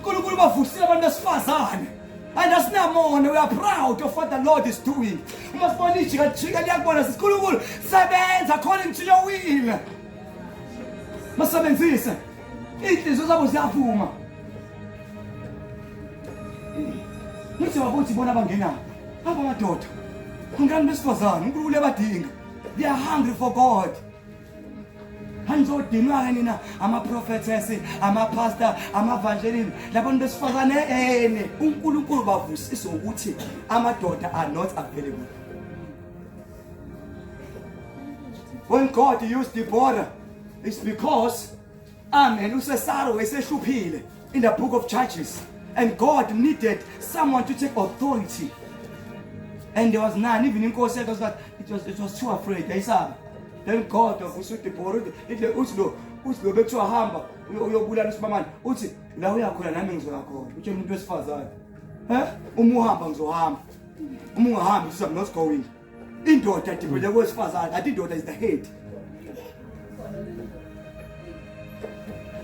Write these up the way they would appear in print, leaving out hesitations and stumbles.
uNkulunkulu bavusile abantu besifazane. And asinamona, we are proud of what the Lord is doing. Uma sibona ijika jika liyakubona sithi uNkulunkulu sebenza according to your will. Masebenzise. Inhliziyo zabo ziyavuma. Ngithi wabuthi bona abangenayo. Aba madoda. Angani besifazane, uNkulunkulu uyabadinga. They are hungry for God. Anizodinwa-ke nina ama-prophetess, ama-pastor, ama-evangelist, labantu besifazane ene. uNkulunkulu bavusisa ukuthi amadoda are not available. When God used Deborah, it's because Amen uSesaro wayesehluphile in the book of Judges and God needed someone to take authority and there was none even inkosi yakhe was it was too afraid yayisaba. Then God wavusa uDeborah, uthi lo bekuthiwa hamba uyobulala uSibamane, uthi la uyakhona nami ngizoya khona. Utshela umuntu wesifazane, eh uma uhamba ngizohamba, uma ungahambi uthi I'm not going. Indoda dibele kwesifazane, athi indoda is the head.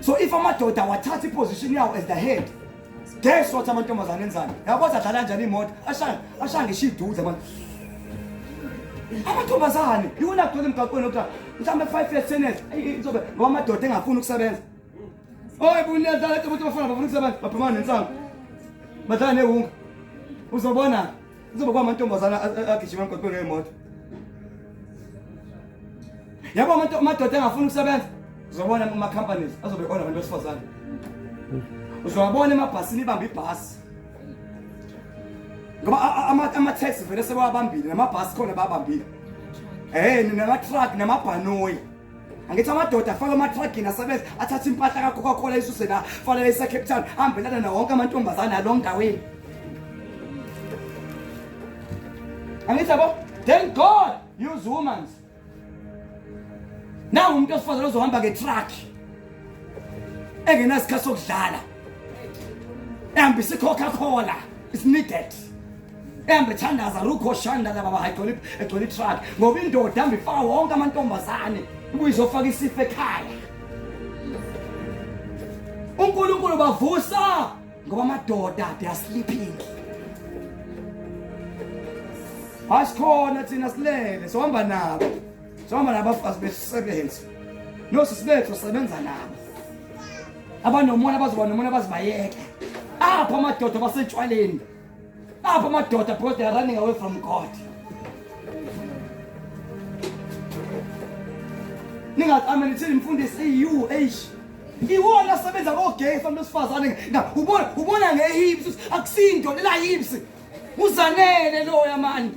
So if amadoda wathatha iposition yawo as the head, guess what amantombazane enzani? Yabo adlala kanjani imoto? Ashaya ngisho iduze abantu. Amantombazane iwona agcwele emgaqweni okuthiwa mhlawumbe 5 years 10 years izobe ngoba amadoda engafuni ukusebenza. Oy buniyadlala ukuthi abafana bafuna ukusebenza, baphuma nensangu. Badlala newunga. Uzobona kuzoba kwamantombazana agijima emgwaqweni ngemoto. Yabo amadoda engafuni ukusebenza, uzobona ama companies azobe ona abantu besifazane. Uzowabona emabhasini ibamba ibhasi. Ngoba ama taxi vele sebewabambile namabhasi khona babambile. Eh nama truck namabhanoyi. Angithi amadoda afaka ematragini asebenza athatha impahla ka-Coca-Cola isuse la fanele ise Cape Town ahambelana nawo wonke amantombazane along the way. Angithi yabo, then God use women. Now umuntu osifazane ozohamba ngetruck engenasikhathi sokudlala ehambisa i-Coca-Cola is needed. Ehambe ethandaza rukho shanda laba bahayigcwele egcwele itruck ngoba indoda hamba ifaka wonke amantombazane ibuye izofaka isifo ekhaya. uNkulunkulu bavusa ngoba amadoda they are sleeping. Asikhona thina silele sohamba nabo. Sohamba nabafazi besisebenza. Nosisi bethu sebenza nabo. Abanomona bazoba nomona bazibayeke. Apha amadoda basetshwaleni. Apha amadoda because they are running away from God. Ningathi amen ithini mfundisi EU H. Iwona asebenza kogesi abantu besifazane nga ubona ngehips akusinto lela hips. Uzanele loya mani.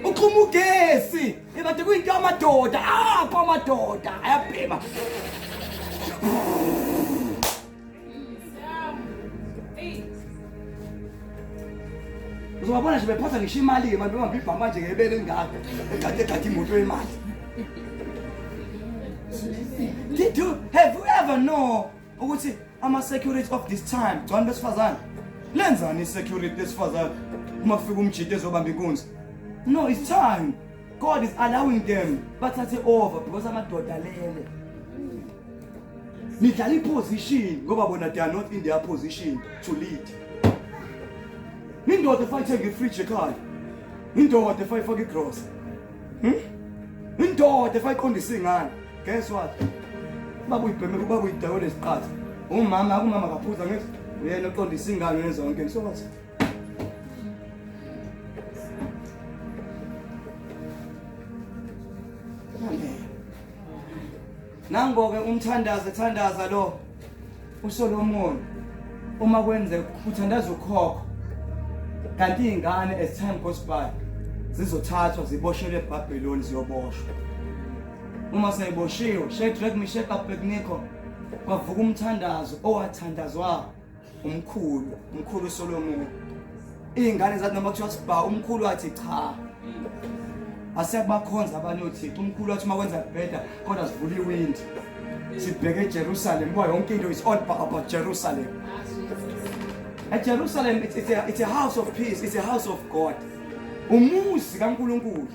Uxhuma ugesi. Ebade kuyinto amadoda apha amadoda ayabhema. Uzobabona nje bephatha ngisho imali-ke manje bebambe ibhama nje ngebele elingaka egade egade imoto yemali. Did you have you ever know ukuthi ama security of this time gcwani besifazane lenzani i-security besifazane uma kufika umjito ezobamba inkunzi? No, it's time. God is allowing them bathathe over because amadoda alele. Nidlala iposition ngoba bona they are not in their position to lead. Indoda efake ithenga ifridge ekhaya. Indoda efake ifake igrosa. Indoda efake iqondisa ingane. Guess what? Baba uyibheme ubaba uyidawe lesiqatha. Umama akumama kaphuza ngithi uyena oqondisa ingane yenza yonke. So what? Amen. Nango-ke umthandazo ethandaza lo uSolomon uma kwenze uthandaza ukhokho kanti iy'ngane as time goes by zizothathwa ziboshelwe eBhabheloni ziyoboshwa. Uma seyiboshiwe Shadrach, Meshach, Abednego kwavuka umthandazo owathandazwa umkhulu uSolomon. Iy'ngane zathi noma kuthiwa sibha umkhulu wathi cha asekubakhonza abanye othixo. Umkhulu wathi uma kwenza kubheda kodwa sivula iwindi sibheke eJerusalem ngoba yonke into is all about Jerusalem. At Jerusalem it's a house of peace, it's a house of God. Umuzi kaNkulunkulu.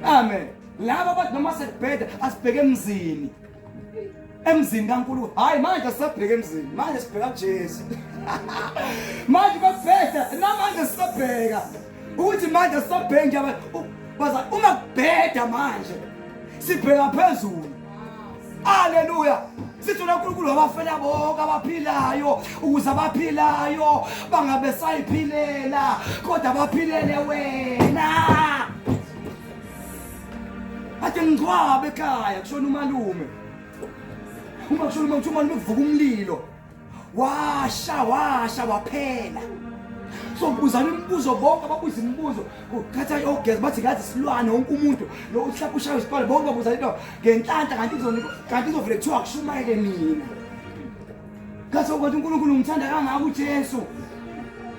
Amen. Laba bathi noma sekubheda asibheke emzini. Emzini kaNkulunkulu. Hayi manje sisabheka emzini, manje sibheka kuJesu. Manje babheka, namanje sisabheka. Ukuthi manje sisabheka nje baza uma kubheda manje sibheka phezulu. Haleluya. Sithi uNkulunkulu wabafela bonke abaphilayo ukuze abaphilayo bangabe sayiphilela kodwa baphilele wena. Ade ngingcwabe ekhaya kushona umalume. Uma kushona umalume umalume kuvuka umlilo. Washa washa waphela. So buzana imibuzo bonke ababuza imibuzo kuthatha ogezi bathi ngathi silwane wonke umuntu lo uhlapha ushaya isipale bonke babuza into ngenhlanhla kanti izonika kanti izovele kuthiwa kushumayele mina. Ngathi ukuthi uNkulunkulu ngithanda kangaka uJesu.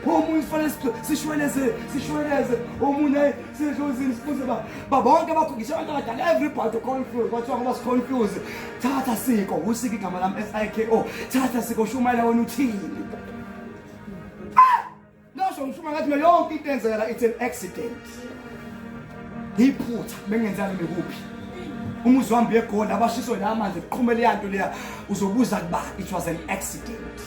Omunye kufanele sishweleze sishweleze omunye sidluzini sibuze ba ba bonke bakho ngisho abantu abadala everybody confused kwathiwa ngoba siconfused thatha siko usike igama lami S I K O thatha siko shumayela wena uthini ah! Ngasho ngishuma ngathi mina yonke into enzeka la it's an accident. Iphutha bengenzani mikuphi. Umuzi wami uyeGoli abashiswe la manzi kuqhume leya nto leya uzobuza kuba it was an accident.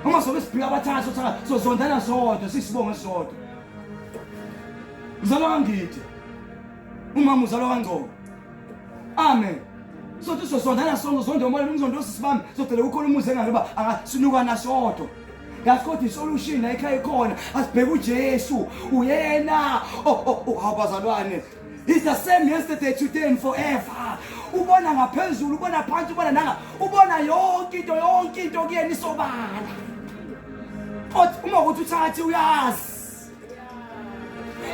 Uma sobe sibhika abathathu sothatha sozondana sodwa sisibonge sodwa. Uzalwa kaNgidi. Umama uzalwa kaNgcobo. Amen. Sothi sozondana sonke zonde umoya umzondo osisi bami sodele kukhona umuzi engane uba akasinukana sodwa. Yazi kodwa isolution la ekhaya ikhona asibheke uJesu uyena oh oh oh hawu bazalwane He's the same yesterday today and forever ubona ngaphezulu ubona phansi ubona nanga ubona yonke into yonke into kuyena isobala othi uma ukuthi uthathe uyazi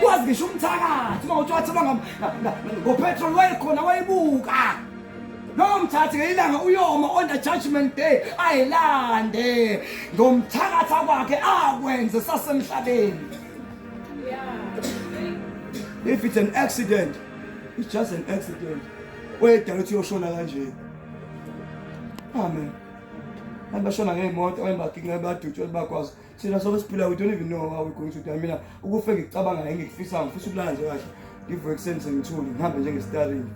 wazi ngisho umthakathi uma uthi wathelwa ngopetrol wayekhona wayebuka lowo mthathi ngelilanga uyoma on the judgment day ayilande ngomthakatha kwakhe akwenze sasemhlabeni. If it's an accident, it's just an accident. Wayedala ukuthi uyoshona kanje. Amen. Abantu bashona ngey'moto abanye baginqa badutshwe bakwazi. Thina sobe siphila we don't even know how we're going to die. Mina ukufa engikucabangayo engikufisayo ngifisa ukulala nje kahle. Ngivuke ekuseni sengithule ngihambe njengesitarini.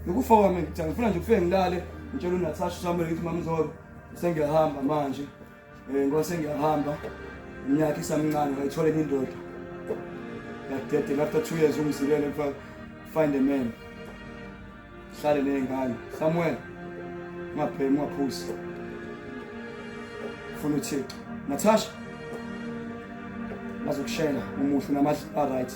Ukufa kwami ngithi ngifuna nje ukufike ngilale ngitshela uNatasha Samuel ngithi mamzolo sengiyahamba manje. Eh ngoba sengiyahamba iminyaka isamncane ngayithola enye indoda. Ngiyadedela after 2 years ungizilele mfana find a man. Hlale ney'ngane. Samuel, ungabhemi ungaphuzi. Funa uThixo. Natasha, bazokushela umuhle unamadla a-right.